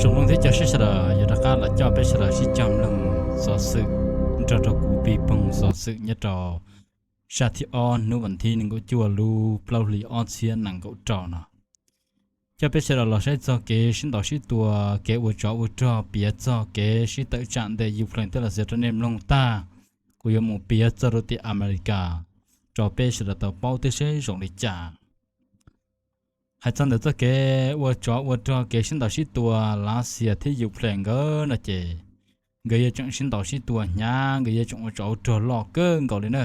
Tsoom mloog thiab cov saib sawv daws, yuav rov qab los coj peb sawv daws sib cog mloog xov xwm nrog rau kuv Pis Poog xov xwm nyob rau sab thib ob hnub vas thib nees nkaum cuaj lub plaub hlis ob txhiab nees nkaum rau no. Coj peb sawv daws los saib txog kev sib ntaus sib tua, kev ua tsov ua rog, piav txog kev sib tawm tsam ntawm Ukraine thiab Lav Xias rau nej mloog tag, kuv yuav mus piav txog rau tim Amelikas rau peb sawv daws tau paub thiab seb zoo li cas. Hais txog ntawm txoj kev ua tsov ua rog, kev sib ntaus sib tua Lav Xias thiab Ukraine nkawd no ces, nkawd yeej tseem sib ntaus sib tua hnyav, nkawd yeej tseem ua tsov ua rog loj kawg nkaus li na.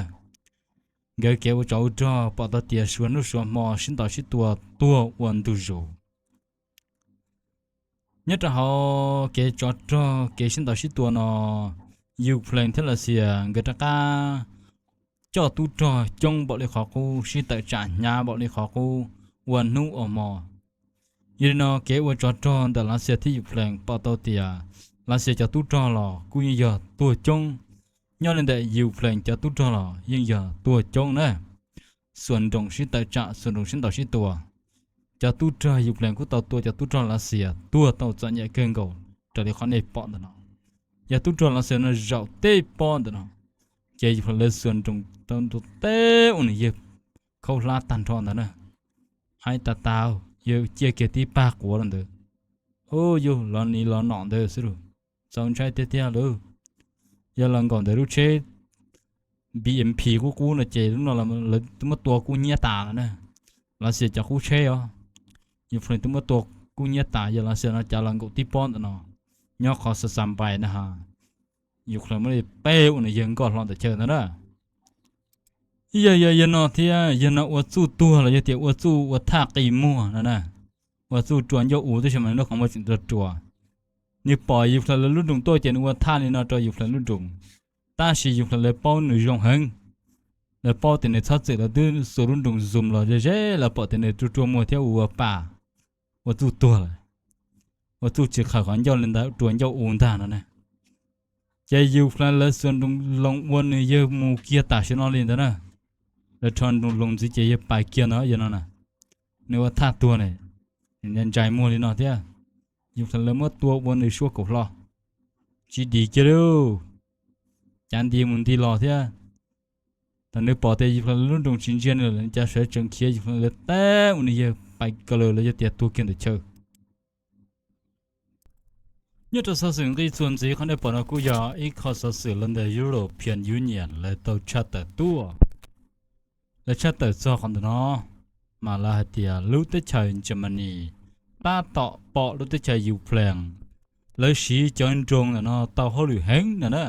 Nkawd kev ua tsov ua rog pom tau tias suav hnub suav hmo sib ntaus sib tua tuag ua ntu zus. Nyob rau hauv kev tsov rog kev sib ntaus sib tua no, Ukraine thiab Lav Xias nkawd rov qab coj tub rog coob npaum li qhov qub, sib tawm tsam hnyav npaum li qhov qub ua hnub ua hmo. Yog li no kev ua tsov rog ntawm Lav Xias thiab Ukraine pom tau tias Lav Xias cov tub rog los kuj yeej yog tuag coob, nyob li ntawm Ukraine cov tub rog los yeej yog tuag coob na. Xuas nroos sib tawm tsam, xuas nroos sib ntaus sib tua, cov tub rog Ukraine kuj tau tua cov tub rog Lav Xias tuag tau txom nyem kawg nkaus raws li qhov nej pom ntawm no. Yog tub rog Lav Xias no zaum tej pob ntawm no, ces Ukraine lawv xuas nroos tau ntu tej ua nws yawg khaub hlab tag nrho ntawd na. Hais tas tas, yawg ciaj kiag tib pag quav rau ntawd. Ub, yug los niv los nom ntawd xwb lauj. Txaus ntshai tiag tiag lauj. Yog los nkaum ntawm lub tsheb B M P qub qub no ces lub no lawv twb muab tua kub hnyiab tas lawm na. Lav Xias cov qub tsheb os, Ukraine twb muab tua kub hnyiab tas, yog Lav Xias no cav los nkaum tib pob ntawm no, nyob qhov xa xa npais na ha, Ukraine muab li peb ua nws yawg nkoj hlo ntawm chaw ntawd na. Ib yam yog yawg no thiab, yawg no ua txuj tuag los yog tias ua txuj ua thaj qi muag no na, ua txuj rua ncauj u, tab sis mas nws lub qhov muag tseem rua rua. Nws pom Ukraine lawv lub nroos tuaj ces nws ua thaj li no rau Ukraine lub nroos, tab sis Ukraine lawv paub nws zoo heev. Lawv paub tias nws txhob txwm, lawv twb xuas lub nroos zoom los ze ze, lawv pom tias nws rua rua muag thiab ua pa, ua txuj tuag lawm. Ua txuj tsis qhawv qhov ncauj li ntawd, rua ncauj u ntag no na. Ces Ukraine lawv xuas nroos loos ua nws yawg mus kiag tam sim no li ntawd na. Lawv rho nroos loos ntxiv ces yawg pais kiag ntawd yawg no na. Nws ua thaj tuag ne, nws ntsais muag li no thiab. Ukraine lawv muab tua ua nws suab kaum hlo, tsis dim kiag li, cav nti mus nti los thiab. Thaum nws pom tias Ukraine lub nroos tsis ntsia nws lawm, nws cav sawv tsees khiav, Ukraine lawv teb ua nws yawg pais kaw lawm los yog tias tuag kiag ntawm chaw. Nyob rau xov xwm nqi txuas ntxiv qhov nej pom no kuj yog ib qho xov xwm los ntawm European Union lawv tau tshaj tawm tuaj. Lawv tshaj tawm txog qhov ntawm no, mas lawv hais tias lub teb chaws Germany tab tom pom lub teb chaws Ukraine lawv siv cov nroos ntawm no tau hauj lwm heev no na.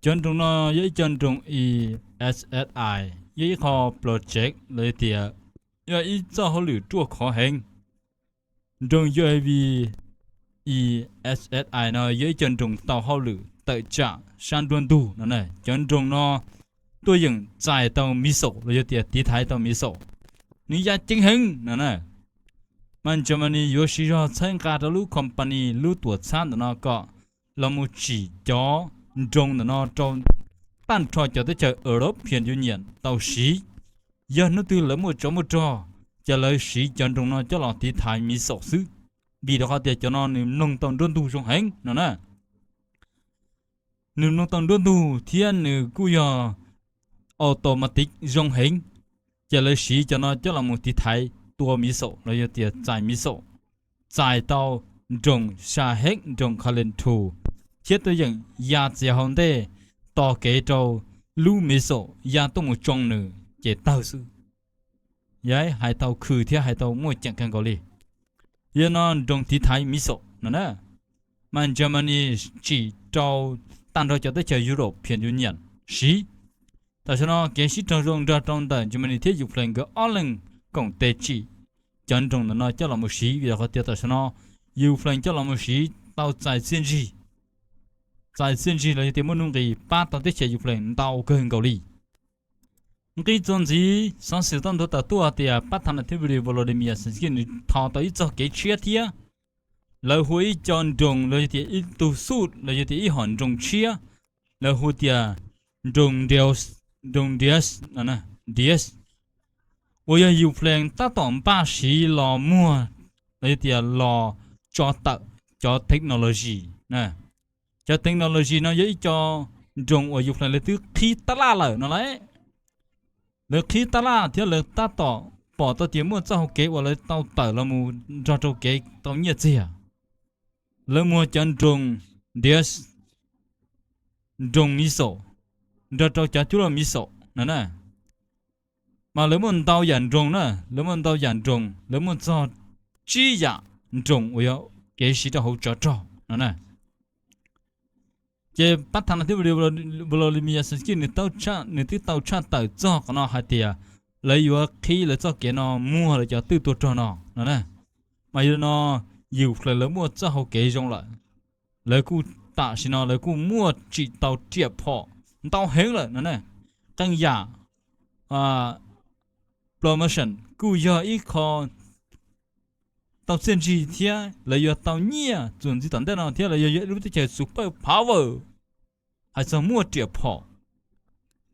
Cov nroos no yog ib co nroos E S S I, yog ib qho project los yog tias yog ib txoj hauj lwm ruaj khov heev. Nroos U A V E S S I no yog ib co nroos tau hauj lwm tawm tsam sab nruab ntug no na. Cov nroos no tuaj yeem txais tau missile los yog tias tiv thaiv tau missile, nws ya ceev heev no na. Mas Germany yuav siv zog txhawb nqa rau lub company, lub tuam txhab ntawm no kom los mus tsim cov nroos ntawm no rau tag nrho cov teb chaws European Union tau siv. Yog hnub twg lawv muaj tsov muaj rog, ces lawv siv cov nroos no coj los tiv thaiv missile xwb, vim rau qhov tias cov no nws mloog tau nruab ntug zoo heev no na. Nws mloog tau nruab ntug thiab nws kuj yog automatic zoo heev, ces lawv siv cov no coj los mus tiv thaiv tua missile los yog tias txais missile, txais tau nroos Shahed, nroos Kalibr, thiab tuaj yeem ya txiav hauv ntej, tos kev rau lub missile ya tuaj mus tsoo nws ces tawg xwb. Yog hais tau khw thiab hais tau muaj ceem kawg nkaus li. Yog no nroos tiv thaiv missile no na, mas Germany tsim rau tag nrho cov teb chaws European Union siv. Tam sim no kev sib raug zoo nrog rau ntawm Germany thiab Ukraine nkawd ob leeg koom tes tsim cov nroos ntawm no coj los mus siv, vim rau qhov tias tam sim no Ukraine coj los mus siv tau txais txiaj ntsig, txais txiaj ntsig los yog tias muaj nuj nqis pab tau teb chaws Ukraine ntau kawg nkaus li. Nqi txuas ntxiv xov xwm tau nthuav tawm tuaj tias pab tha nas thib vid Volodymyr Zelensky nws tho tau ib txoj kev tshiab thiab. Lawv hu ib co nroos los yog tias ib tug xuj los yog tias ib hom nroos tshiab, lawv hu tias nroos Dias, nroos Dias, Dias, uas yog Ukraine tab tom npaj siv los muag los yog tias los tso tawm cov technology. Cov technology no yog ib co nroog uas Ukraine lawv twb qhib tab laj lawm no las. Lawv qhib tab laj thiab lawv tab tom pom tau tias muaj txoj hau kev uas lawv tau tawm los mus nrog rau kev tau nyiaj txiag. Lawv muag cov nroog, ntiav nroog missile nrog rau cov cuab luaj missile no na. Mas lawv muaj ntau yam nroog na, lawv muaj ntau yam nroog, lawv muaj txog tsib yam nroog uas yog kev siv rau hauv tsov rog no na. Ces pab tha no thiab Volodymyr Zelensky nws twb tau tshaj tawm txog qhov no hais tias lawv yuav qhib lawv txoj kev no muag lawv cov twj tua rog no no na. Mas yog li no, Ukraine lawv muaj txoj hau kev zoo lawm. Lawv kuj tam sim no lawv kuj muaj tsim tau riam phom ntau heev lawm no na. Qee yam promotion kuj yog ib qho tau txiaj ntsig thiab lawv yuav tau nyiaj txuas ntxiv tom ntej no thiab lawv yog ib lub teb chaws super power hais txog muaj riam phom.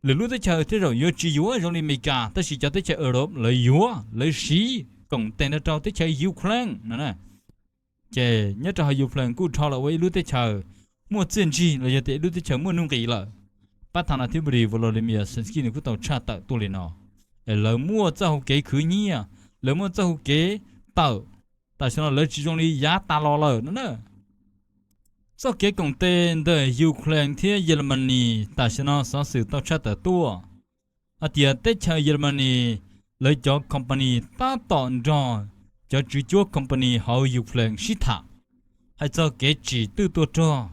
Lwm lub teb chaws tej zaum yuav tsis yuav zoo li Amelikas, tab sis cov teb chaws Europe lawv yuav, lawv siv koom tes nrog rau teb chaws Ukraine no na. Ces nyob rau hauv Ukraine kuj rho lawm ua ib lub teb chaws muaj txiaj ntsig los yog tias ib lub teb chaws muaj nuj nqis lawm. Pab tha no thiab Volodymyr Zelensky nws kuj tau tshaj tawm tuaj li no. Lawv muaj txoj hau kev khwv nyiaj, lawv muaj txoj hau kev tawm, tam sim no lawv tsis zoo li yav tas los lawm no na. Txoj kev koom tes ntawm Ukraine thiab Yelemanis tam sim no xov xwm tau tshaj tawm tuaj hais tias teb chaws Yelemanis lawv cov company tab tom nrog cov tswv cuab company hauv Ukraine sib tham hais txog kev tsim twj tua rog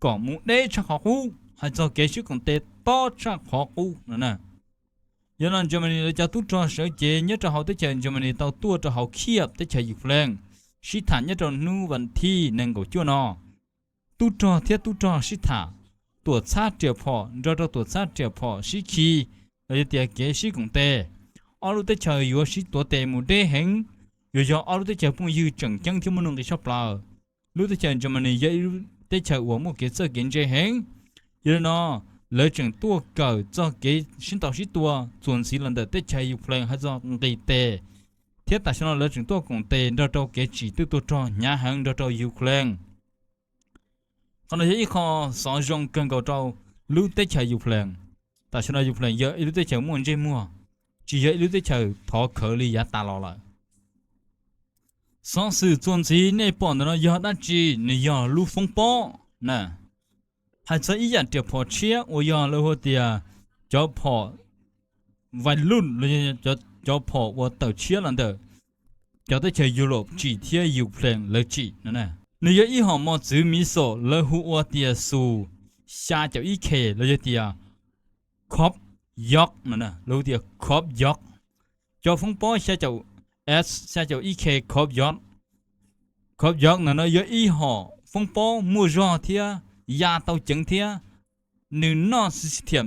kom mus deb tshaj qhov qub, hais txog kev sib koom tes tob tshaj qhov qub no na. Yog no Germany lawv cov tub rog sawv cev nyob rau hauv teb chaws Germany tau tuaj rau hauv Kyiv teb chaws Ukraine sib tham nyob rau hnub vas thib nees nkaum cuaj no. Tub rog thiab tub rog sib tham, tuam txhab riam phom nrog rau tuam txhab riam phom sib khi los yog tias kev sib koom tes. Ob lub teb chaws yuav sib tuav tes mus deb heev, yuav yog ob lub teb chaws phooj ywg tseem ceeb thiab muaj nuj nqis tshaj plaws. Lub teb chaws Germany yog ib lub teb chaws uas muaj kev txawj kev ntse heev. Yog li no, lawv tseem tuaj kawm txog kev sib ntaus sib tua txuas ntxiv los ntawm teb chaws Ukraine hais txog nqis tes, thiab tam sim no lawv tseem tuaj koom tes nrog rau kev tsim twj tua rog hnyav heev nrog rau Ukraine. Qhov no yog ib qho xov zoo kawg nkaus rau lub teb chaws Ukraine. Tam sim no Ukraine yog ib lub teb chaws muaj ntsej muag, tsis yog ib lub teb chaws thov khawv li yav tas los lawm. Xov xwm txuas ntxiv nej pom ntawm no yog dab tsi? Nws yog lub foob pob na. Hais txog ib yam riam phom tshiab uas yog lawv hu tias cov phom vais luj los yog cov phom uas tawm tshiab los ntawm cov teb chaws Europe tsim thiab Ukraine lawv tsim no. Nws yog ib hom mos txwv missile lawv hu ua tias Su xya caum ib K los yog tias Khop York no, lawv hu tias Khop York. Cov foob pob xya caum S xya caum ib K Khop York. Khop York ntawm no yog ib hom foob pob muaj zog thiab ya tau ceev thiab nws noj system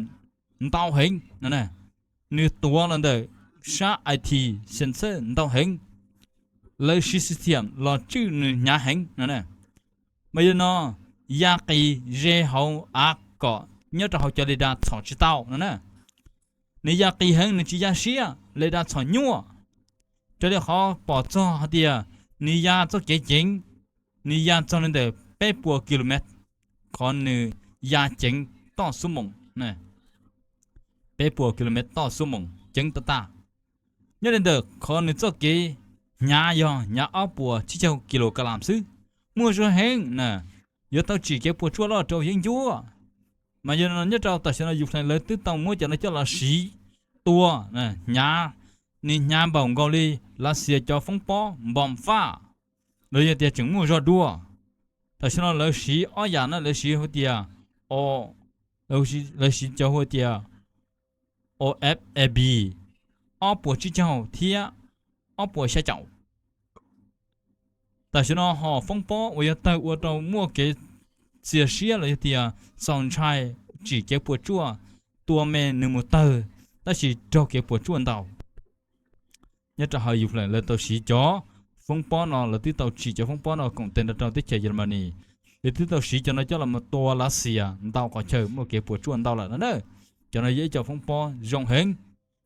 ntau heev no. Nws tuav los ntawm sab I T sensor ntau heev. Lawv siv system los tswj nws hnyav heev no. Mas yog no, ya qis ze hauv av kom nyob rau hauv cov radar txhom tsis tau no na. Nws ya qis heev, nws tsis ya siab, radar txhom nyuaj. Raws li qhov pom txog hais tias nws ya txoj kev ceev, nws ya txog li ntawm peb puas kilomev, qhov nws ya ceev toj xuab moos, peb puas kilomev toj xuab moos ceev tag tag. Nyob li ntawm qhov nws txoj kev hnyav yog hnyav ob puas tsib caug kilogram xwb, muaj zog heev na, yuav tau tsim kev puas tsuaj loj rau yeeb ncuab. Mas yog no nyob rau tam sim no Ukraine lawv twb tau muab cov no coj los siv tua hnyav, nws hnyav npaum nkaus li Lav Xias cov foob pob npom faj, los yog tias tseem muaj zog dua. Tam sim no lawv siv ob yam no, lawv siv hu tias, lawv siv cov hu tias O F A B ob puas tsib caug thiab ob puas xya caum. Tam sim no hom foob pob uas yog tawg ua rau muaj kev txias siab los yog tias txaus ntshai, tsim kev puas tsuaj, tua me nws mus tawg, tab sis raug kev puas tsuaj ntau. Nyob rau hauv Ukraine lawv tau siv cov foob pob no, lawv twb tau tsim cov foob pob no koom tes nrog rau teb chaws Yelemanis. Lawv twb tau siv cov no coj los tua Lav Xias ntau qhov chaw muaj kev puas tsuaj ntau lawm no na. Cov no yog ib co foob pob zoo heev,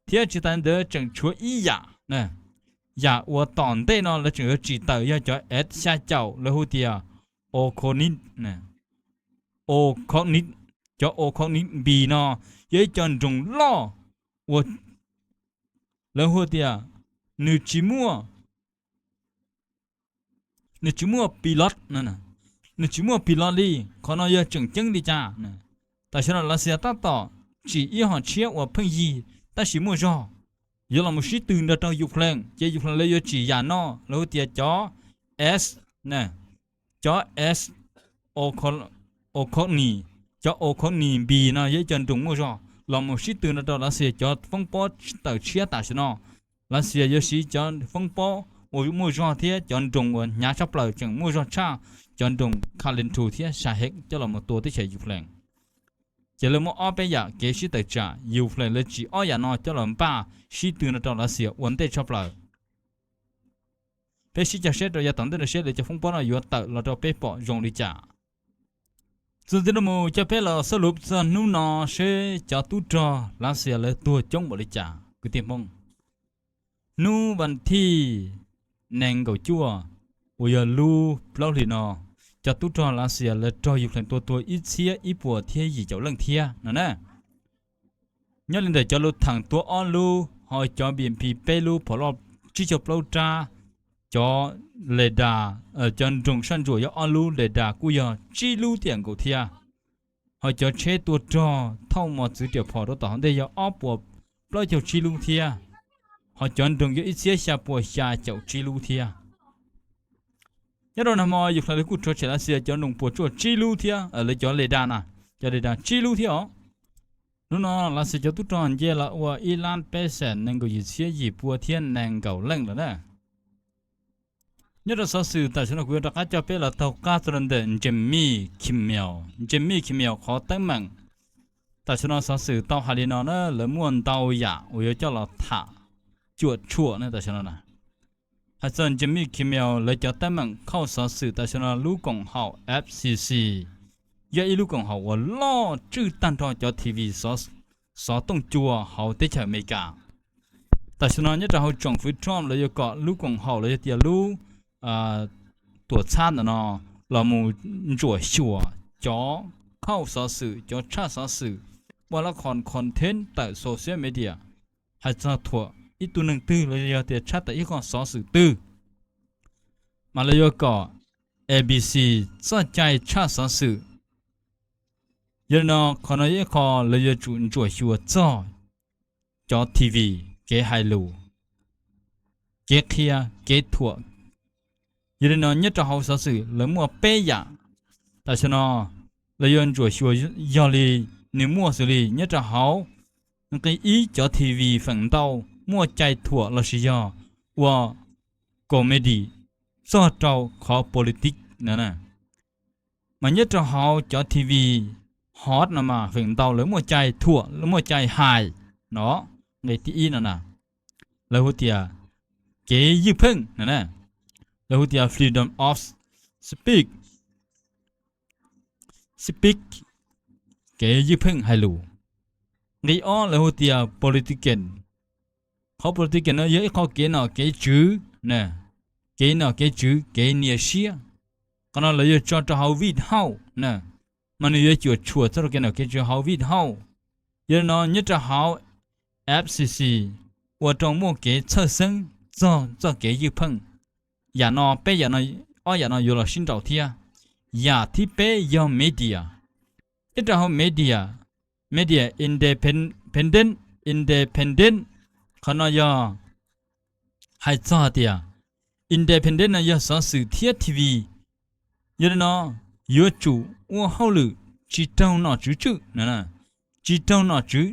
thiab tsis tas ntawd tseem tshuav ib yam, yam uas tom ntej no lawv tseem yuav tsim tawm yog cov F xya caum lawv hu tias Oconee, Oconee, cov Oconee Bee no yog ib co nroog loj uas lawv hu tias nws tsis muaj, nws tsis muaj pilot, nws tsis muaj pilot li. Qhov no yog tseem ceeb li cas? Tam sim no Lav Xias tab tom tsim ib hom tshiab uas pheej yig tab sis muaj zog yuav los mus sib tw nrog rau Ukraine, ces Ukraine lawv yuav tsim yam no lawv hu tias cov S, cov S, Oconee, cov Oconee Bee no yog ib co nroog muaj zog los mus sib tw nrog rau Lav Xias cov foob pob tawm tshiab tam sim no. Lav Xias yuav siv cov foob pob uas muaj zog thiab cov nroog uas hnyav tshaj plaws tseem muaj zog tshaj cov nroog Kalantau thiab Shahed coj los mus tua teb chaws Ukraine. Ces lawv muab ob peb yam kev sib tawm tsam, Ukraine lawv tsim ob yam no coj los npaj sib tw nrog rau Lav Xias ua ntej tshaj plaws. Peb sib cog seb rau yav tom ntej no seb lawv cov foob pob no yuav tawm los rau peb pom zoo li cas. Txuas ntxiv no mus coj peb los xab luv txog hnub no seb cov tub rog Lav Xias lawv tuag coob npaum li cas kwv tij Hmoob. Hnub vas thij nees nkaum cuaj uas yog lub plaub hlis no, cov tub rog Lav Xias lawv raug Ukraine tua tuag ib txhiab ib puas thiab yim caum leej thiab no na. Nyob li ntawm cov lus theem tua ob lub, ho cov B M P peb lub, phom loj tsib caug plaub rab, cov ledas, cov nroog sab ntsuam yog ob lub, ledas kuj yog tsib lub tiam nkaus thiab. Ho cov tsheb tua rog thauj mos txwv riam phom rau tom hauv ntej yog ob puas plaub caug tsib lub thiab. Ho cov nroog yog ib txhiab xya puas xya caum tsib lub thiab. Nyob rau nag hmo Ukraine lawv kuj rhuav tshem Lav Xias cov nroog puas tsuaj tsib lub thiab, lawv cov ledas na, cov ledas tsib lub thiab os. Hnub no Lav Xias cov tub rog nce los ua ib lab peb xees nees nkaum yim txhiab yim pua thiab nees nkaum leej lawm na. Nyob rau xov xwm tam sim no kuv yuav rov qab coj peb los taug qab txog rau ntawm Jimmy Kimmel, Jimmy Kimmel qhov teeb meem. Tam sim no xov xwm tau hais li no na, lawv muaj ntau yam uas yuav coj los tham cuam tshuam na tam sim no na. Hais txog Jimmy Kimmel lawv cov teeb meem khauj xov xwm tam sim no lub koom haum F C C yog ib lub koom haum uas loj tswj tag nrho cov T V xov, xov tooj cua hauv teb chaws Amelikas. Tam sim no nyob rau hauv tsoom fwv Trump lawv yuav kom lub koom haum los yog tias lub tuam txhab ntawm no los mus ntsuam xyuas cov khauj xov xwm, cov tshaj xov xwm, ua lab con content tawm social media hais txog thuam ib tug neeg twg los yog tias tshaj tawm ib qho xov xwm twg, mas lawv yuav kom A B C txoj cai tshaj xov xwm. Yog li no qhov no yog ib qho lawv yuav tsum ntsuam xyuas txog cov T V, kev hais lus, kev qhia, kev thuam. Yog li no nyob rau hauv xov xwm lawv muaj peb yam. Tam sim no lawv yuav ntsuam xyuas yog li nws muaj xws li nyob rau hauv nqi ib cov T V feem ntau muaj cai thuam lossis yog ua comedy txog rau qhov politics no na. Mas nyob rau hauv cov T V hot no mas feem ntau lawv muaj cai thuam, lawv muaj cai hais no, nqe thib ib no na, lawv hu tias kev ywj pheej no na, lawv hu tias freedom of speak, speak, kev ywj pheej hais lus. Nqe ob lawv hu tias political. Qhov political no yog ib qho kev nom kev tswv, kev nom kev tswv, kev nias siab. Qhov no lawv yuav tso rau hauv vij hauj na, mas nws yuav cuam tshuam txog rau kev nom kev tswv hauv vij hauj. Yog li no nyob rau hauv F C C ua rau muaj kev txhawj xeeb txog txoj kev ywj pheej. Yam no peb yam no, ob yam no yuav los sib nraus thiab. Yam thib peb yog media. Nyob rau hauv media, media independent, independent, qhov no yog hais txog tias independent no yog xov xwm thiab T V. Yog li no yuav tsum ua hauj lwm tsis raug nom tswv tswj, tsis raug nom tswv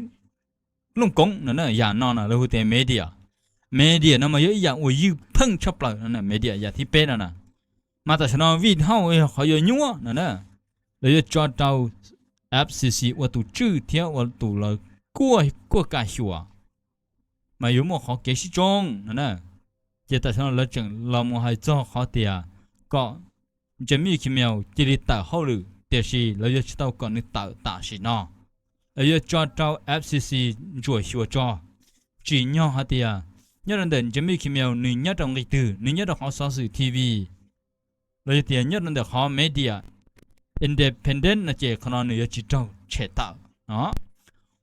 looj koov no. Yam no na lawv hu tias media. Media no mas yog ib yam uas ywj pheej tshaj plaws no, media yam thib peb no na. Mas tam sim no vij hauj yog qhov yuav nyuaj no na, lawv yuav tso rau F C C ua tus tswj thiab ua tus lawv kuaj, kuaj kam xyuas, mas yuav muaj qhov kev sib tsoo no na. Ces tam sim no lawv tseem los mus hais txog qhov tias kom Jimmy Kimmel cia li tawm hauj lwm, tiam sis lawv yuav tsis tau kom nws tawm tam sim no. Lawv yuav tso rau F C C ntsuam xyuas tso. Tsim nyog hais tias nyob rau ntawm Jimmy Kimmel nws nyob rau nqi twg, nws nyob rau qhov xov xwm T V los yog tias nyob rau ntawm qhov media independent no ces qhov no nws yuav tsis raug tshem tawm no.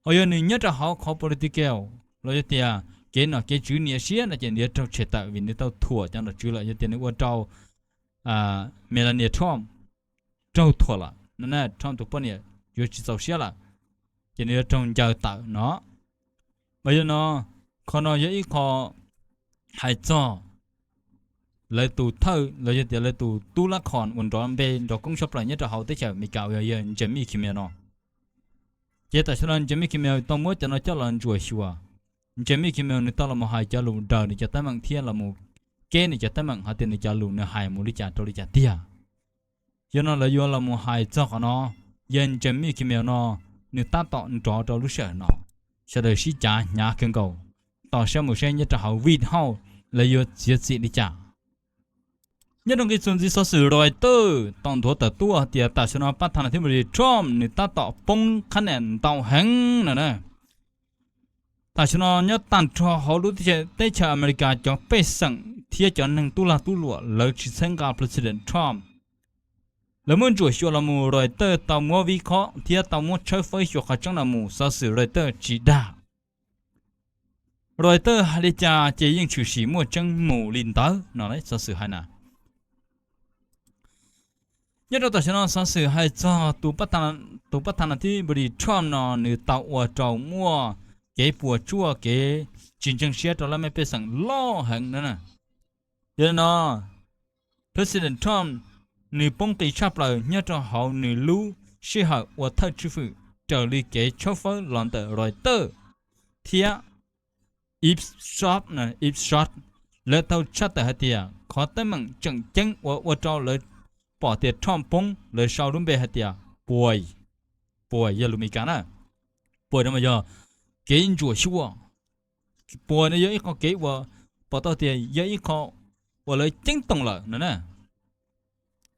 Ho yog nws nyob rau hauv qhov political los yog tias kev nom kev tswv niam siab no ces nws yuav raug tshem tawm vim nws tau thuam cov nom tswv lawm, yog tias nws ua rau Melania Trump raug thuam lawm, Trump tus poj niam yuav tsis txaus siab lawm, ces nws yuav raug ncaws tawm no. Mas yog no, qhov no yog ib qho hais txog lawv tus thawj los yog tias lawv tus tub lab khom uas nrov npe nrov koob tshaj plaws nyob rau hauv teb chaws Amelikas uas yog Jimmy Kimmel no. Ces tam sim no Jimmy Kimmel tau muab cov no coj los ntsuam xyuas. Jimmy Kimmel nws tau los mus hais cov lus daws nws cov teeb meem thiab los mus keb nws cov teeb meem hais tias nws cov lus nws hais mus li cas rau li cas tiag. Yog no lawv yuav los mus hais txog qhov no, yog Jimmy Kimmel no nws tab tom nrov rau lub sij hawm no, sawv daws sib cav hnyav kawg nkaus. Tos saib mus saib nyob rau hauv White House lawv yuav txiav txim li cas. Nyob rau nqi txuas ntxiv xov xwm Reuters tau nthuav tawm tuaj tias tam sim no pab thas nas thib npus lis Trump nws tab tom poob qhab nas ntau heev no na. Tam sim no nyob tag nrho hauv lub teb chaws Amelikas cov pej xeem thiab cov neeg tub lag tub luam lawv tsis txhawb nqa President Trump. Lawv muab ntsuam xyuas los mus Reuters tau muab vij khob thiab tau muab tshawb fawb xyuas qhov tseeb los mus xov xwm Reuters tsis dag. Reuters hais li cas ces yeej tshwm sim muaj tseeb mus li ntawd no xov xwm hais na. Nyob rau tam sim no xov xwm hais txog tus pab thas nas thib npus lis Trump no nws tau ua rau muaj kev puas tsuaj kev tsis ntseeg siab rau lawv mej pej xeem loj heev na. Yog li no, President Trump nws poob qis tshaj plaws nyob rau hauv nws lub sij hawm ua thawj tswj hwm raws li kev tshawb fawb los ntawm Reuters thiab Ipsos, Ipsos, lawv tau tshaj tawm hais tias qhov teeb meem tseem ceeb uas ua rau lawv pom tias Trump poob lawv sau lub npe hais tias puas, puas yog lus Meskas na, puas no mas yog kev ntsuam xyuas. Puas no yog ib qho kev uas pom tau tias yog ib qho uas lawv ceeb toom lawm no na.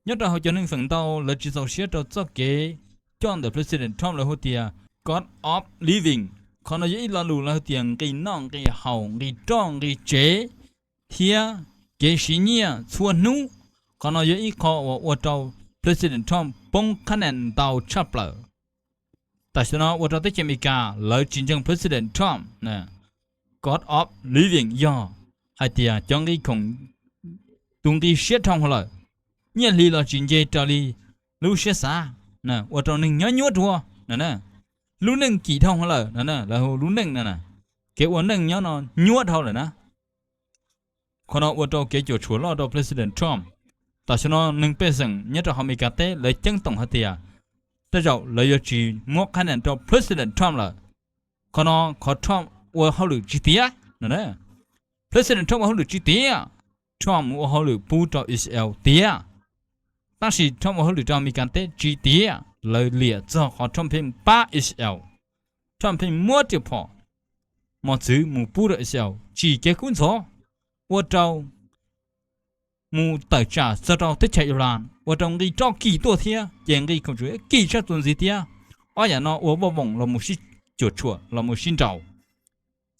Nyob rau hauv cov neeg feem ntau lawv tsis txaus siab rau txoj kev coj ntawm President Trump lawv hu tias cost of living. Qhov no yog ib lo lus lawv hu tias nqi noj nqi haus nqi roj nqi tsev thiab kev siv nyiaj txhua hnub. Qhov no yog ib qho uas ua rau President Trump poob qhab nas ntau tshaj plaws. Tam sim no ua rau teb chaws Amelikas lawv tsis ntseeg President Trump. Cost of living yog hais tias cov nqi khoom, tus nqi siab dhau lawm, nyiaj hli los tsis nce raws li lub siab xav, ua rau neeg nyob nyuaj dua, lub neej kim dhau lawm, lawv hu lub neej no, kev ua neej nyob no nyuaj dhau lawm na. Qhov no ua rau kev cuam tshuam loj rau President Trump. Tam sim no neeg pej xeem nyob rau hauv Amelikas teb lawv ceeb toom hais tias tej zaum lawv yuav tsis muab qhab nas rau President Trump lawm. Qhov no qhov Trump ua hauj lwm tsis tiav no. President Trump ua hauj lwm tsis tiav. Trump ua hauj lwm pub rau Israel tiav, tab sis Trump ua hauj lwm rau Amelikas teb tsis tiav. Lawv liam txog qhov Trump pheej pab Israel, Trump pheej muab riam phom mos txwv mus pub rau Israel tsim kev kub ntxhov, ua rau mus tawm tsam txog rau teb chaws Iran, ua rau nqi roj kim tuaj thiab ces nqi khoom tsuam kim tshaj txuas ntxiv thiab. Ob yam no ua voj voom los mus sib cuam tshuam los mus sib nraus.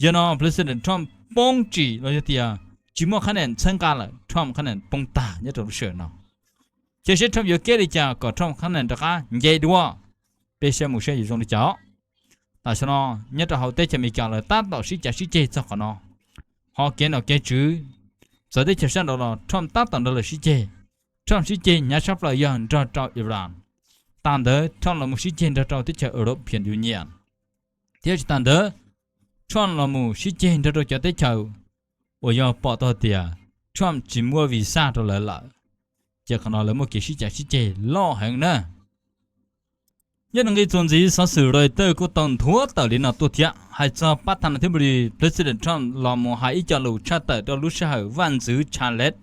Yog no President Trump poob tsim los yog tias tsis muaj qhab nas txhawb nqa lawm, Trump qhab nas poob tag nyob rau lub sij hawm no. Cia seb Trump yuav keb li cas kom Trump qhab nas rov qab nce dua. Peb saib mus saib yuav zoo li cas. Tam sim no nyob rau hauv teb chaws Amelikas lawv tab tom sib cav sib ceg txog qhov no. Ho kev nom kev tswv txawv teb chaws sab nraud los Trump tab tom nrog lawv sib ceg. Trump sib ceg hnyav tshaj plaws yog nrog rau Iran. Tas ntawd Trump los mus sib ceg nrog rau teb chaws European Union. Thiab tsis tas ntawd, Trump los mus sib ceg nrog rau cov teb chaws uas yog pom tau tias Trump tsis muab visa rau lawv lawm. Ces qhov no lawv muaj kev sib cav sib ceg loj heev na. Nyob rau nqi txuas ntxiv xov xwm Reuters kuj tau nthuav tawm li no tuaj thiab hais txog pab thas nas thib npus lis President Trump los mus hais ib co lus tshaj tawm rau lub sij hawm vaj ntxwv Charles,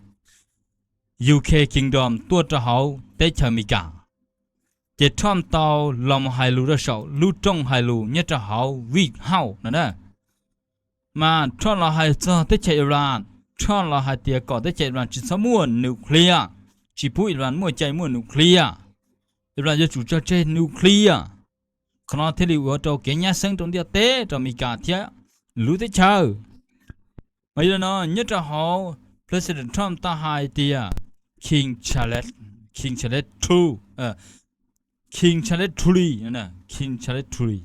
U K Kingdom tuaj rau hauv teb chaws Amelikas. Ces Trump tau los mus hais lus rau saum lub rooj hais lus nyob rau hauv White House no na. Mas Trump los hais txog teb chaws Iran, Trump los hais tias kom teb chaws Iran tsis txhob muaj nuclear, tsis pub Iran muaj cai muaj nuclear, Iran yuav tsum tso tseg nuclear. Qhov no thiaj li ua rau kev nyab xeeb rau ntiaj teb rau Amelikas thiab lub teb chaws. Mas yog li no nyob rau hauv President Trump tau hais tias King Charles, King Charles two, King Charles three, King Charles three.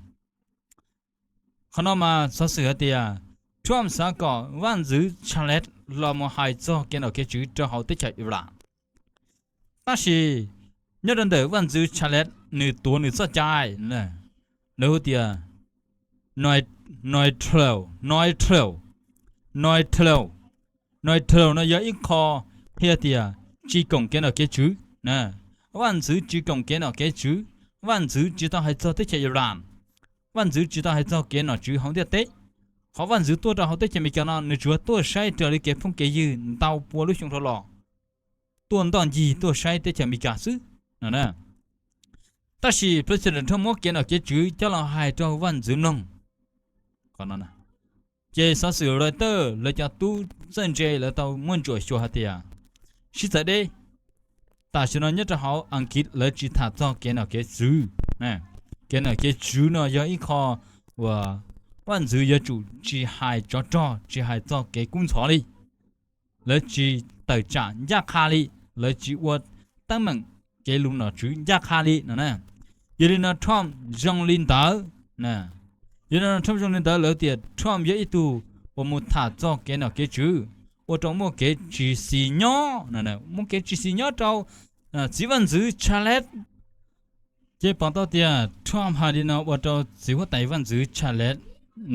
Qhov no mas xov xwm hais tias Trump xav kom vaj ntxwv Charles los mus hais txog kev nom kev tswv rau hauv teb chaws Iran. Tab sis nyob rau ntawm vaj ntxwv Charles nws tuav nws txoj cai, lawv hu tias neutral, neutral, neutral, neutral no yog ib qho qhia tias tsis koom kev nom kev tswv. Vaj ntxwv tsis koom kev nom kev tswv, vaj ntxwv tsis tau hais txog teb chaws Iran, vaj ntxwv tsis tau hais txog kev nom tswv hauv ntiaj teb. Qhov vaj ntxwv tuaj rau hauv teb chaws Amelikas no nws tsuas tuaj saib raws li kev phooj kev ywg ntau pua lub xyoo dhau los, tuaj ntoj ncig tuaj saib teb chaws Amelikas xwb no. Tab sis President Trump muab kev nom kev tswv coj los hais rau vaj ntxwv mloog. Ces xov xwm Reuters lawv cov tub txawj ntse lawv tau muaj ntsuam xyuas hais tias sib txawv deb, tam sim no nyob rau hauv Askiv lawv tsis tham txog kev nom kev tswv. Kev nom kev tswv no yog ib qho uas vaj ntxwv yuav tsum tsis hais tsov rog, tsis hais txog kev kub ntxhov li. Lawv tsis tawm tsam ncaj qha li, lawv tsis ua teeb meem kev lus nom tswv ncaj qha li no na. Yog li no Trump zoo li ntawd, yog li no Trump zoo li ntawd lawv tias Trump yog ib tug uas mus tham txog kev nom kev tswv, ua rau muaj kev tsis xis nyob, muaj kev tsis xis nyob rau txiv vaj ntxwv Charles. Ces pom tau tias Trump hais li no ua rau txiv huab tais vaj ntxwv Charles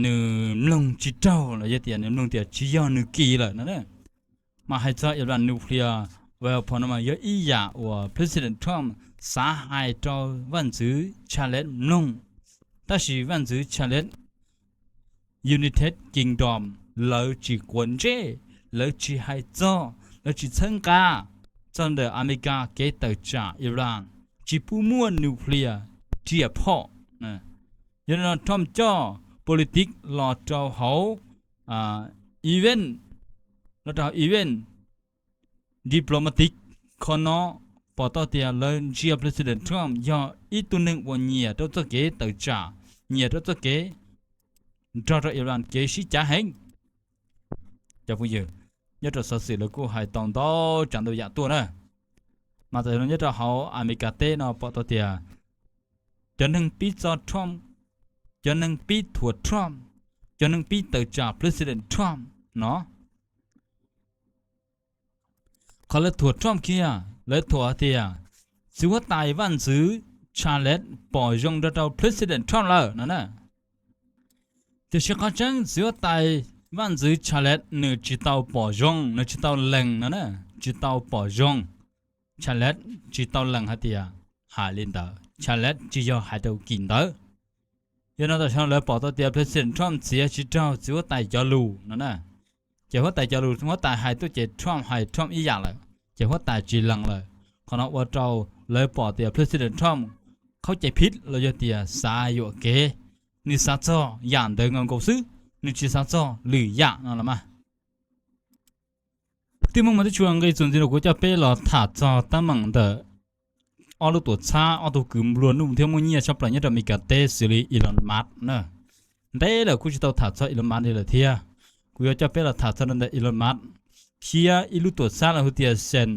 nws mloog tsis raug los yog tias nws mloog tias tsis yog nws kis lawm no. Mas hais txog Iran nuclear weapon no mas yog ib yam uas President Trump xav hais rau vaj ntxwv Charles mloog, tab sis vaj ntxwv Charles United Kingdom lawv tsis quav ntsej, lawv tsis hais txog, lawv tsis txhawb nqa txog ntawm Amelikas kev tawm tsam Iran, tsis pub muaj nuclear riam phom. Yog li no Trump coj politics los rau hauv event, los rau hauv event diplomatic. Qhov no pom tau tias lawv ntsia President Trump yog ib tug neeg uas nyiam rau txoj kev tawm tsam, nyiam rau txoj kev nrog rau Iran kev sib cav heev. Cov phooj ywg, nyob rau xov xwm lawv kuj hais tau ntau tsav ntau yam tuaj na. Mas tam sim no nyob rau hauv Amelikas teb no pom tau tias cov neeg pib txo Trump, cov neeg pib thuam Trump, cov neeg pib tawm tsam President Trump no, qhov lawv thuam Trump kiag lawv thuam tias txiv huab tais vaj ntxwv Charles pom zoo rau rau President Trump lawm no na. Tiam sis qhov tseeb txiv huab tais vaj ntxwv Charles nws tsis tau pom zoo, nws tsis tau lees no na, tsis tau pom zoo. Charles tsis tau lees hais tias hais li ntawd, Charles tsis yog hais rau kis ntawd. Yog no tam sim no lawv pom tau tias President Trump txiav tsis raug txiv huab tais cov lus no na. Ces huab tais cov lus huab tais hais tuaj ces Trump hais Trump ib yam lawm, ces huab tais tsis lees lawm. Qhov no ua rau lawv pom tias President Trump khaub cai phib los yog tias xav yuam kev, nws xav txog yam ntawd nkaus nkaus xwb, nws tsis xav txog lwm yam no los mas. Tij Hmoob mas tib tshua nqi txuas ntxiv rau kuv coj peb los tham txog teeb meem ntawm ob lub tuam txhab ob tug kws nplua nuj thiab muaj nyiaj tshaj plaws nyob rau Amelikas teb xws li Elon Musk na. Ntev lawm kuj tsis tau tham txog Elon Musk li lawm thiab. Kuv yuav coj peb los tham txog ntawm Elon Musk thiab ib lub tuam txhab lawv hu tias Sam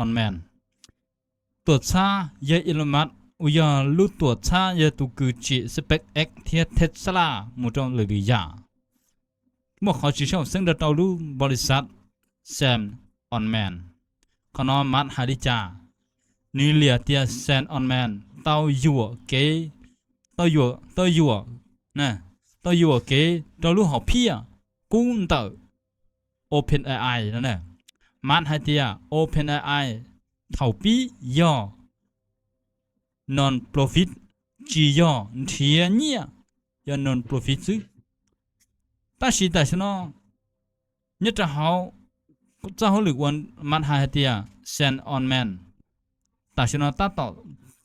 Altman. Tuam txhab yog Elon Musk uas yog lub tuam txhab yog tus kws tsim SpaceX thiab Tesla mus rau lwm lwm yam. Muaj qhov tsis sib haum xeeb rau rau lub npaus lis xav Sam Altman. Qhov no Musk hais li cas? Nws liam tias Sam Altman tau yuam kev, tau yuam, tau yuam, tau yuam kev rau lub hom phiaj qub ntawm OpenAI no. Musk hais tias OpenAI thaum pib yog non-profit, tsis yog nrhiav nyiaj, yog non-profit xwb. Tab sis tam sim no nyob rau hauv txoj hauj lwm uas Musk hais tias Sam Altman tam sim no tab tom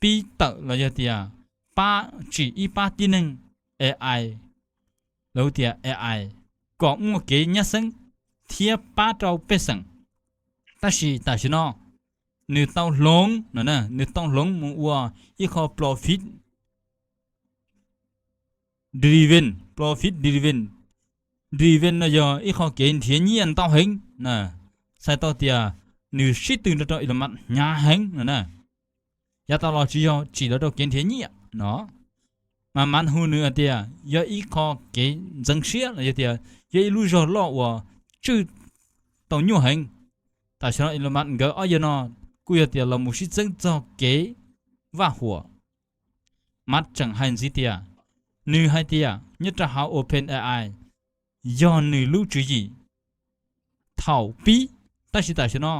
pib tawm los yog tias pab tsim ib pab tib neeg AI, lawv hu tias AI, kom muaj kev nyab xeeb thiab pab rau pej xeem. Tab sis tam sim no nws tau hloov, nws tau hloov mus ua ib qho profit driven, profit driven, driven no yog ib qho kev nrhiav nyiaj ntau heev. Txhais tau tias nws sib tw nrog rau Elon Musk hnyav heev no na. Yav tas los tsis yog tsim los rau kev nrhiav nyiaj no, mas Musk hu nws hais tias yog ib qho kev ntxeev siab los yog tias yog ib lub zog loj uas tswj tau nyuaj heev. Tam sim no Elon Musk nkawd ob yawg no kuj yog tias los mus sib txeeb txog kev vaj huam. Musk tseem hais ntxiv tias, nws hais tias nyob rau hauv OpenAI yog nws lub tswv yim thaum pib, tab sis tam sim no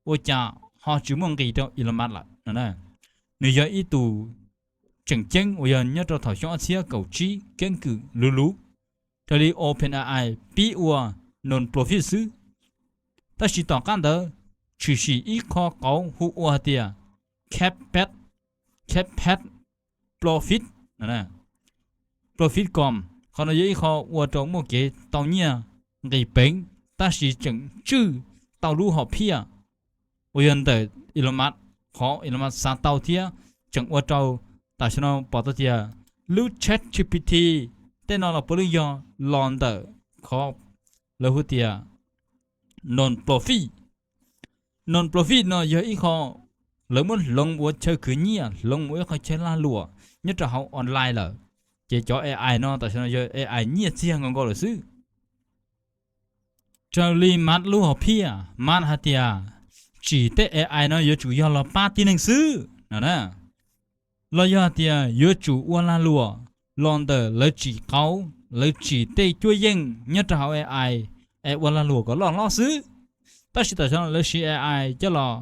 ua cas ho tsis muaj nqis rau Elon Musk lawm no. Nws yog ib tus tseem ceeb uas yog nyob rau thaum xyoo ob txhiab kaum tsib keeb kwm luv luv, raws li OpenAI pib ua non-profit xwb. Tab sis tom qab ntawd tshwm sim ib qho qauv hu ua hais tias Capspace, Capspace Profit, Profit Com. Qhov no yog ib qho ua rau muaj kev tau nyiaj nqis peev, tab sis tseem tswj tau lub hom phiaj uas yog ntawm Elon Musk, qhov Elon Musk xav tau thiab tseem ua rau tam sim no pom tau tias lub ChatGPT tej no los puav leej yog los ntawm qhov lawv hu tias non-profit. Non-profit no yog ib qho lawv muab hloov ua chaw khwv nyiaj, hloov ua ib qho chaw lag luam nyob rau hauv online lawm. Ces cov AI no tam sim no yog AI nyiaj txiag nkaus nkaus lawm xwb. Raws li Musk lub hom phiaj, Musk hais tias tsim tej AI no yuav tsum yog los pab tib neeg xwb no na, los yog hais tias yuav tsum ua lag luam los ntawm lawv tsim qauv, lawv tsim tej cuab yeej nyob rau hauv AI es ua lag luam kom loj hlob xwb. Tab sis tam sim no lawv siv AI coj los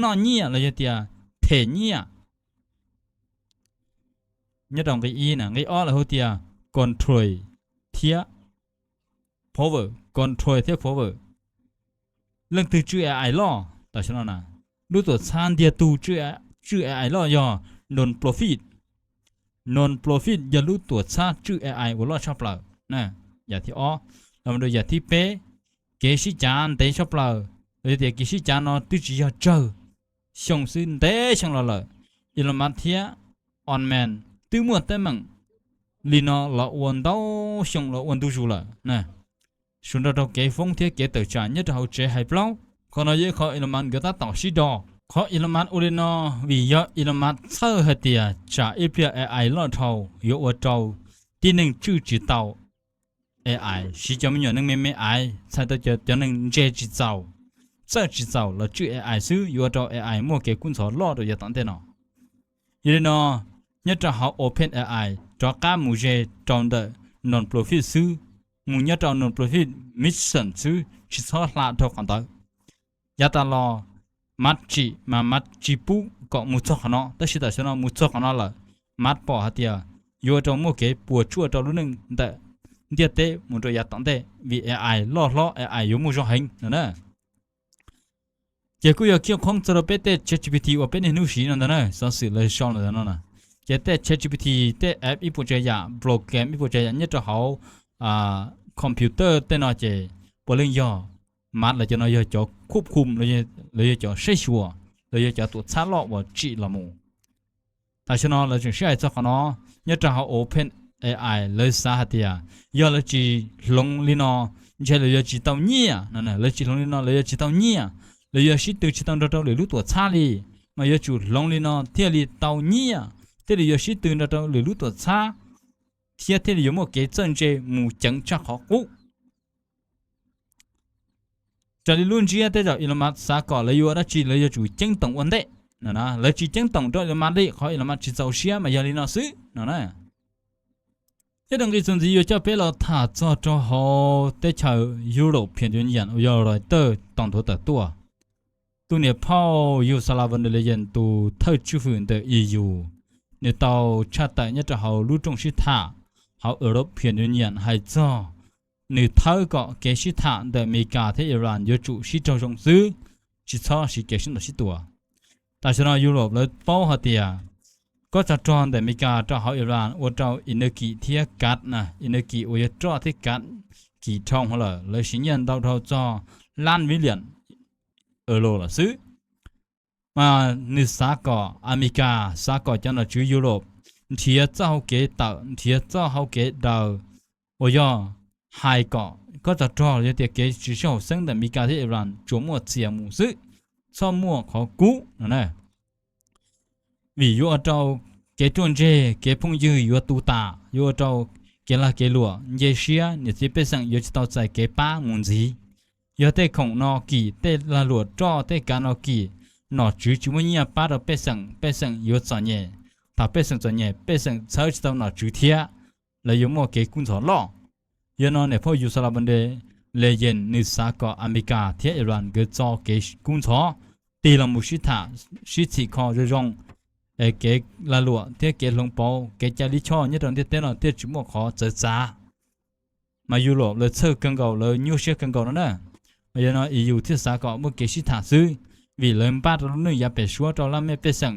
noj nyiaj los yog tias them nyiaj. Nyob rau nqi ib na, nqi ob lawv hu tias control thiab power, control thiab power. Leej twg tswj AI loj tam sim no na? Lub tuam txhab ntiag tug tswj AI loj yog non-profit. Non-profit yog lub tuam txhab tswj AI uas loj tshaj plaws. Yam thib ob, los mus rau yam thib peb, kev sib cav ntev tshaj plaws los yog tias kev sib cav no twb tsis yog tsawg xyoo xwb, ntev xyoo los lawm. Elon Musk thiab Altman twb muaj teeb meem li no los ua ntau xyoo los ua ntu zus lawm. Suav nrog rau kev foob thiab kev tawm tsam nyob rau hauv tsev hais plaub, qhov no yog ib qho Elon Musk nkawd tab tom sib do. Qhov Elon Musk ua li no vim yog Elon Musk txhawj hais tias tsam ib pliag AI loj dhau yuav ua rau tib neeg tswj tsis tau AI, siv cov me nyuam neeg me me aiv, txhais tau cov neeg ntse tsis txaus, txawj tsis txaus los tswj AI xwb yuav ua rau AI muaj kev kub ntxhov loj rau yav tom ntej no. Yog li no, nyob rau hauv OpenAI rov qab mus ze rau ntawm non-profit xwb, mus nyob rau non-profit mission xwb, tsis txhob hla dhau qhov ntawd. Yav tas los Musk tsim mas Musk tsis pub kom mus txog qhov no, tab sis tam sim no mus txog qhov no lawm, Musk pom hais tias yuav ua rau muaj kev puas tsuaj rau lub neej ntawm ntiaj teb mus rau yav tom ntej vim AI loj hlob, AI yuav muaj zog heev no na. Ces kuj yog khiaj khoob txog rau peb tej ChatGPT uas peb niaj hnub siv no ntag na, xov xwm lawv sau ntawm no na. Ces tej ChatGPT, tej app ib puas tsav yam, program ib puas tsav yam nyob rau hauv computer tej no ces puav leej yog Musk lawv cov no yog cov khub khum, lawv yog cov saib xyuas, lawv yog cov tuam txhab loj uas tsim los mus. Tam sim no lawv tseem sib hais txog qhov no, nyob rau hauv OpenAI lawv xav hais tias yog lawv tsis hloov li no ntshe lawv yuav tsis tau nyiaj no, lawv tsis hloov li no lawv yuav tsis tau nyiaj, lawv yuav sib tw tsis tau nrog rau lwm lub tuam txhab li, mas yuav tsum hloov li no thiaj li tau nyiaj, thiaj li yuav sib tw nrog rau lwm lub tuam txhab, thiab thiaj li yuav muaj kev txawj ntse mus ceev tshaj qhov qub. Raws li lub ntsiab tej zaum Elon Musk xav kom lawv yuav ua dab tsi lawv yuav tsum ceeb toom ua ntej no na, lawv tsis ceeb toom rau Elon Musk li, qhov Elon Musk tsis txaus siab mas yog li no xwb no na. Thiab rau nqi txuas ntxiv yuav coj peb los tham txog rau hauv teb chaws European Union uas yog Reuters tau nthuav tawm tuaj. Tus niam phauj Ursula von der Leyen tus thawj tswj hwm ntawm E U, nws tau tshaj tawm nyob rau hauv lub rooj sib tham hauv European Union hais txog nws thawb kom kev sib tham ntawm Amelikas thiab Iran yuav tsum sib raug zoo xwb, tsis txhob siv kev sib ntaus sib tua. Tam sim no Europe lawv paub hais tias kob tsov rog ntawm Amelikas rau hauv Iran ua rau energy thiab gas, energy uas yog roj thiab gas kim dhau lawm, lawv siv nyiaj ntau dhau txog lab million euro lawm xwb. Mas nws xav kom Amelikas, xav kom cov nom tswv Europe nrhiav txoj hau kev tawm, nrhiav txoj hau kev daws uas yog hais kom kob tsov rog los yog tias kev tsis sib haum xeeb ntawm Amelikas thiab Iran tsuas muaj txias mus xwb. txhob muaj qhov kub no na. Vim yuav ua rau kev ruaj ntseg, kev phooj ywg yuav tu tas, yuav ua rau kev lag kev luam nce siab, niam txiv pej xeem yuav tsis tau txais kev pab mus ntxiv. Yog tej khoom no kim, tej lag luam roj tej kav no kim, nom tswv tsis muaj nyiaj pab rau pej xeem, pej xeem yuav txom nyem. Thaum pej xeem txom nyem, pej xeem txhawb tsis tau nom tswv thiab, lawv yuav muaj kev kub ntxhov loj. Yog no niam phauj Ursula von der Leyen nws xav kom Amelikas thiab Iran nkawd txo kev kub ntxhov, tig los mus sib tham sib txhim kho zoo zoo, es kev lag luam thiab kev hloov pauv kev cai lij choj nyob rau ntiaj teb no thiaj tsis muaj qhov txawv txav. Mas Europe lawv txhawj kawg nkaus, lawv nyuaj siab kawg nkaus no na. Mas yog no E U thiaj xav kom muaj kev sib tham xwb, vim lawv npaj rau lub neej yav pem suab rau laj mej pej xeem,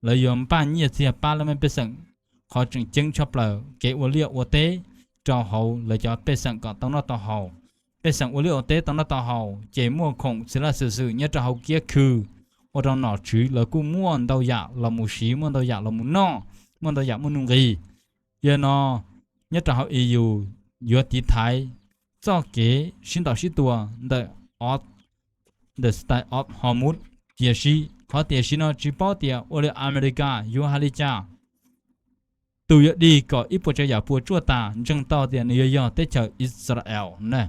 lawv yuav npaj nyiaj txiag pab laj mej pej xeem. Qhov tseem ceeb tshaj plaws kev ua liaj ua teb rau hauv lawv cov pej xeem kom tau noj tau haus. Pej xeem ua liaj ua teb tau noj tau haus ces muaj khoom txiv laj xwm xwm nyob rau hauv kiab khw, ua rau nom tswv lawv kuj muaj ntau yam los mus siv, muaj ntau yam los mus noj, muaj ntau yam muaj nuj nqis. Yog no nyob rau hauv E U yuav tiv thaiv txoj kev sib ntaus sib tua ntawm ntawm Strait of Hormuz. Tiam sis qhov tiam sis no tsis paub tias ua li Amelikas yuav hais li cas, tus yuav dig kom ib puas tsav yam puas tsuaj tas ntseeg tau tias nws yuav yog teb chaws Israel na.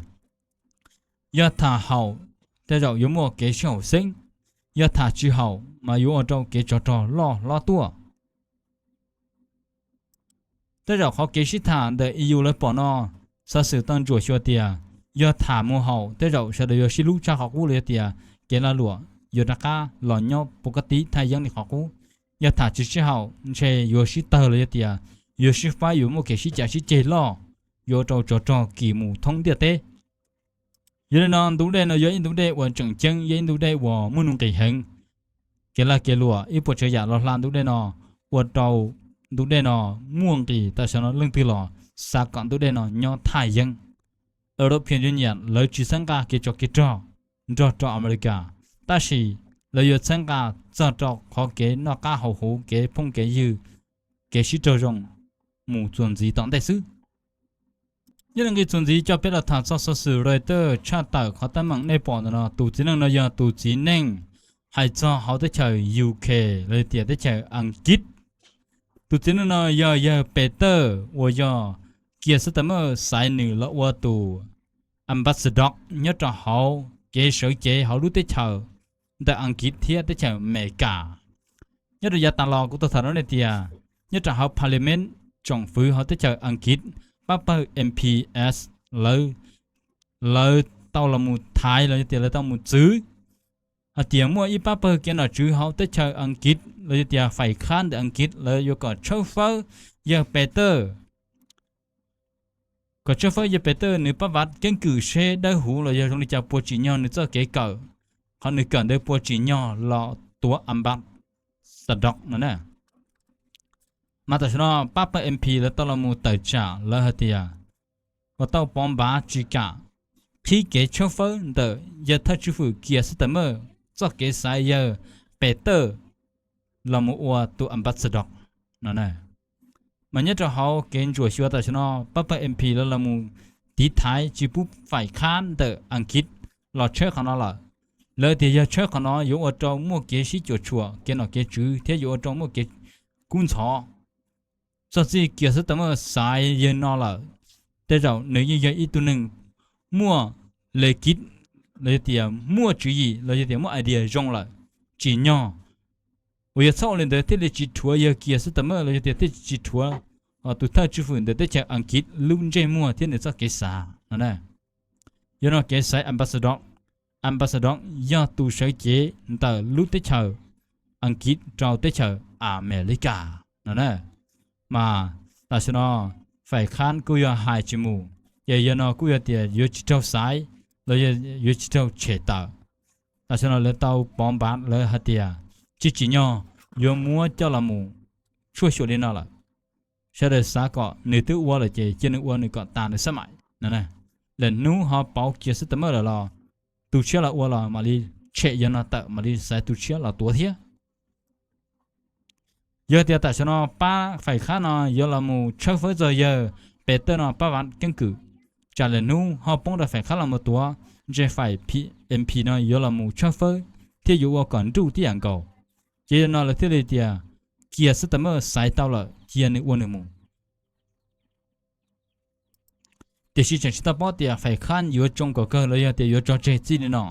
Yog tham haum, tej zaum yuav muaj kev sib haum xeeb. Yog tham tsis haum mas yuav ua rau kev tsov rog loj hlob tuaj. Tej zaum qhov kev sib tham ntawm E U lawv pom no, xov xwm tau ntsuam xyuas tias yog tham mus haum tej zaum sawv daws yuav sib hlub tshaj qhov qub los yog tias kev lag luam yuav rov qab los nyob pov kab tib thaj yeeb li qhov qub. Yog tham tsis sib haum ntshe yuav sib tawg los yog tias yuav sib faib, yuav muaj kev sib cav sib ceg loj, yuav ua rau tsov rog kis mus thoob ntiaj teb. Yog li no ntug dej no yog ib ntug dej uas tseem ceeb, yog ib ntug dej uas muaj nuj nqis heev. Kev lag kev luam ib puas tsav yam los hla ntug dej no, ua rau ntug dej no muaj nqis. Tam sim no leej twg los xav kom ntug dej no nyob thaj yeeb. European Union lawv tsis txhawb nqa kev tsov kev rog nrog rau Amelikas, tab sis lawv yuav txhawb nqa txog rau qhov kev noj qab haus huv, kev phooj kev ywg, kev sib raug zoo mus txuas ntxiv tom ntej xwb. Yog li nqis txuas ntxiv coj peb los tham txog xov xwm Reuters tshaj tawm qhov teeb meem nej pom ntawm no. Tus txiv neej no yog tus txiv neej hais txog hauv teb chaws U K los yog tias teb chaws Askiv. Tus txiv neej no yog yawg Peter uas yog Keir Starmer xaiv nws los ua tus ambassador nyob rau hauv kev sawv cev hauv lub teb chaws ntawm Askiv thiab teb chaws Amelikas. Nyob rau yav tas los kuv tau tham rau nej tias nyob rau hauv Parliament, tsoom fwv hauv teb chaws Askiv, pab pawg M Ps, lawv, lawv tau los mus thaiv los yog tias lawv tau mus txwv hais tias muaj ib pab pawg kev nom tswv hauv teb chaws Askiv los yog tias faim khab ntawm Askiv lawv yuav kom tshawb fawb yawg Peter, kom tshawb fawb yawg Peter nws pab vav keeb kwm seb dawb huv los yog zoo li cas, puas tsim nyog nws txoj kev kawm, qhov nws kawm ntawd puas tsim nyog los tuav ambassador no na. Mas tam sim no pab pawg M P lawv tau los mus tawm tsam, lawv hais tias uas tau pov npav tsis kam qhib kev tshawb fawb ntawm yawg thawj tswj hwm Keir Starmer txoj kev xaiv yawg Peter los mus ua tus ambassador no na. Mas nyob rau hauv kev ntsuam xyuas tam sim no pab pawg M P lawv los mus tiv thaiv tsis pub faim khab ntawm Askiv los tshawb qhov no lawm. Lawv tias yog tshawb qhov no yuav ua rau muaj kev sib cuam tshuam kev nom kev tswv thiab yuav ua rau muaj kev kub ntxhov. Txog txij Keir Starmer xaiv yawg no lawm, tej zaum nws yeej yog ib tug neeg muaj le kib los yog tias muaj tswv yim los yog tias muaj idea zoo lawm, tsim nyog uas yog txhob ua li ntawd thiaj li tsis rhuav yawg Keir Starmer los yog tias thiaj tsis rhuav tus thawj tswj hwm ntawm teb chaws Askiv lub ntsej muag thiab nws txoj kev xav no na. Yog no kev xaiv ambassador, ambassador yog tus sawv cev ntawm lub teb chaws Askiv rau teb chaws Amelikas no na. Mas tam sim no faim khab kuj yog hais tsis mus, ces yog no kuj yog tias yuav tsis raug xaiv los yuav tsis raug tshem tawm. Tam sim no lawv tau pov npav lawv hais tias tsis tsim nyog yuav muab coj los mus tshuaj xyuas li no lawm. Sawv daws xav kom nws twb ua lawm ces cia nws ua nws kom tas nws xab maim no. Lawm hnub ho pauv Keir Starmer lawm los tus tshiab los ua los mam li tshem yawg no tawm mam li xaiv tus tshiab los tuav thiab. Yog tias tam sim no pab faim khab no yuav los mus tshawb fawb txog yawg Peter no pab vav keeb kwm, tsam lawm hnub ho poob rau faim khab los mus tuav, ntshe faim M P no yuav los mus tshawb fawb thiaj yuav ua kom nruj tib yam nkaus. Ces yog no lawv thiaj li tias cia xwb, tau maj xaiv tau lawm cia nws ua nws mus. Tiam sis tseem tsis tau paub tias fais khab yuav tsoo kom kawg los yog tias yuav tso tseg txij li no.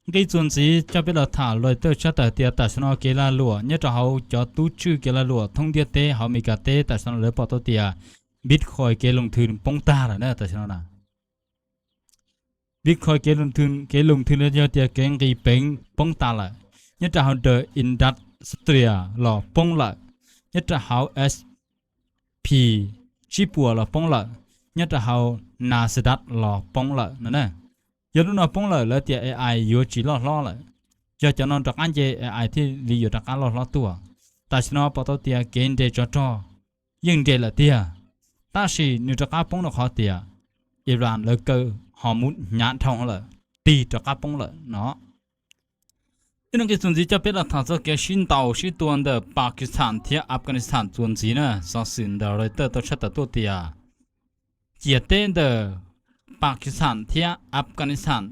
Nqi txuas ntxiv coj peb los tham lawm tawm tshaj tawm tias tam sim no kev lag luam nyob rau hauv cov tub tswj kev lag luam thoob ntiaj teb hauv Amelikas teb tam sim no lawv pom tau tias Bitcoin kev loo thw poob tag lawm na tam sim no na. Bitcoin kev loo thw los yog tias kev nqis peev poob tas lawm. Nyob rau hauv The Industrial los poob lawm, nyob rau hauv S P tsib puas los poob lawm, nyob rau hauv Nasdaq los poob lawm no na. Yog lub no poob lawm lawv tias A I yuav tsis loj hlob lawm, yog cov no rov qab nce A I thiaj li yuav rov qab loj hlob tuaj. Tam sim no pom tau tias kev nres tsov rog yeej nres lawm tiag, tab sis nws rov qab poob rau qhov tias Iran lawv kaw Hormuz hnyav dhau lawm, tig rov qab poob lawm no. Ib nqi txuas ntxiv coj peb los tham txog kev sib ntaus sib tua ntawm Pakistan thiab Afghanistan txuas ntxiv na. Xov xwm ntawm Reuters tau tshaj tawm tuaj tias ciam teb ntawm Pakistan thiab Afghanistan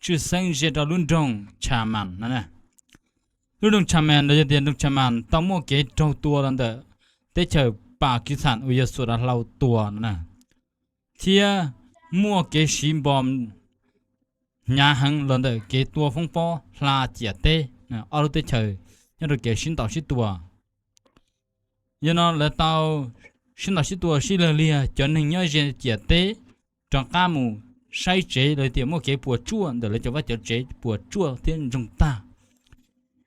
tshwj xeeb ze rau lub nroog Chaman no. Lub nroog Chaman los yog tias nroog Chaman tau muaj kev raug tua los ntawm teb chaws Pakistan uas yog xuas dav hlau tua no na, thiab muaj kev siv npom hnyav heev los ntawm kev tua foob pob hla ciam teb. Ob lub teb chaws nyob rau kev sib ntaus sib tua. Yog no lawv tau sib ntaus sib tua sib law liag, cov neeg nyob ze ciam teb rov qab mus saib tsev los tias muaj kev puas tsuaj ntawm lawv cov vaj cov tsev puas tsuaj thiab ntsoog tag.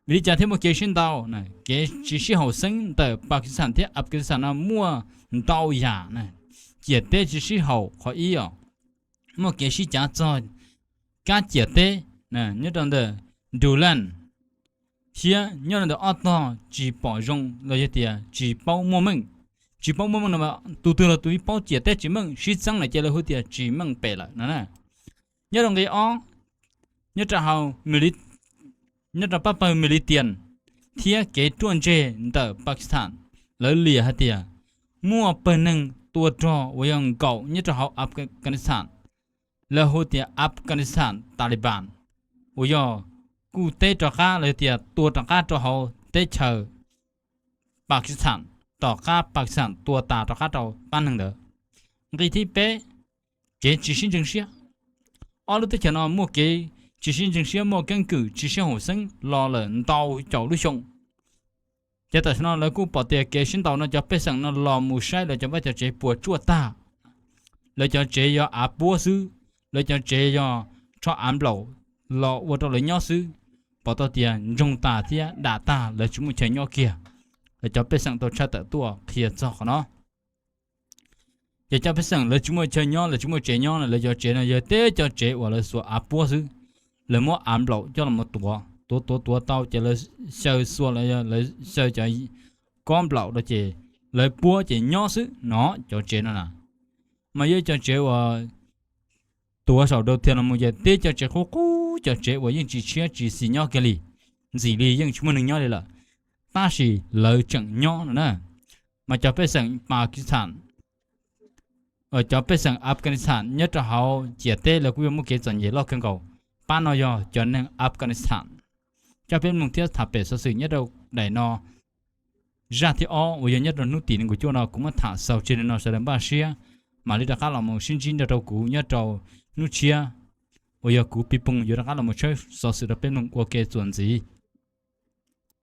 Vim li cas thiaj muaj kev sib ntaus? Kev tsis sib haum xeeb ntawm Pakistan thiab Afghanistan no muaj ntau yam. Ciam teb tsis sib haum qhov ib os, muaj kev sib cav txog kab ciam teb nyob rau ntawm Dulan, thiab nyob rau ntawm ob tog tsis pom zoo los yog tias tsis paub muaj meej. Tsis paub muaj meej no, tus twg los tus paub ciam teb tsis meej, sib txeeb lawm ces lawv hu tias tsis meej pem lawm no. Nyob rau nqi ob, nyob rau hauv, nyob rau pab pawg Militias thiab kev ruaj ntseg ntawm Pakistan, lawv liam hais tias muaj pawg neeg tua rog uas yog nkaum nyob rau hauv Afghanistan, lawv hu tias Afghanistan Taliban, uas yog kuj teb rov qab los tias tua rov qab rau hauv teb chaws Pakistan, tom qab Pakistan tua tas rov qab rau pab neeg ntawd. Nqi thib peb, kev tsis sib ntseeg siab. Ob lub teb chaws no muaj kev tsis sib ntseeg siab, muaj keeb kwm tsis sib haum xeeb los lawm ntau caum lub xyoo. Ces tam sim no lawv kuj pom tias kev sib ntaus no cov pej xeem no los mus saib lawv cov vaj cov tsev puas tsuaj tag. Lawv cov tsev yog av puab xwb, lawv cov tsev yog rho av nplaum los ua rau lawv nyob xwb. Pom tau tias ntsoog tas thiab dam tag, lawv tsis muaj chaw nyob kiag. Lawv cov pej xeem tau tshaj tawm tuaj qhia txog qhov no. Ces cov pej xeem lawv tsis muaj chaw nyob, lawv tsis muaj tsev nyob, lawv cov tsev no yog teb cov tsev uas lawv xuas av puab xwb. Lawv muab av nplaum coj los tuav tuav tuav tuav tau ces lawv xyaw xuas, lawv xyaw cov kob nplaum rau ces lawv puab ces nyob xwb no. Cov tsev no na mas yog cov tsev uas tuav saum rau thiab los mus ces teb cov tsev qub qub, cov tsev uas yeej tsis tshiab tsis xis nyob kiag li, ntxim li yeej tsis muaj neeg nyob li lawm, tab sis lawv tseem nyob no na. Mas cov pej xeem Pakistan, cov pej xeem Afghanistan nyob rau hauv ciam teb lawv kuj yuav muaj kev txom nyem loj kawg nkaus. Pab no yog cov neeg Afghanistan. Coj peb mloog thiab tham pem xov xwm nyob rau daim no. Zaj thib ob uas yog nyob rau hnub tim nees nkaum cuaj no kuv muab tham xaus tseg li no, sawv daws npaj siab mam li rov qab los mus sib ntsib nrog rau kuv nyob rau hnub tshiab uas yog kuv Pis Poog yuav rov qab los mus tshawb xov xwm rau peb mloog ua ke txuas ntxiv.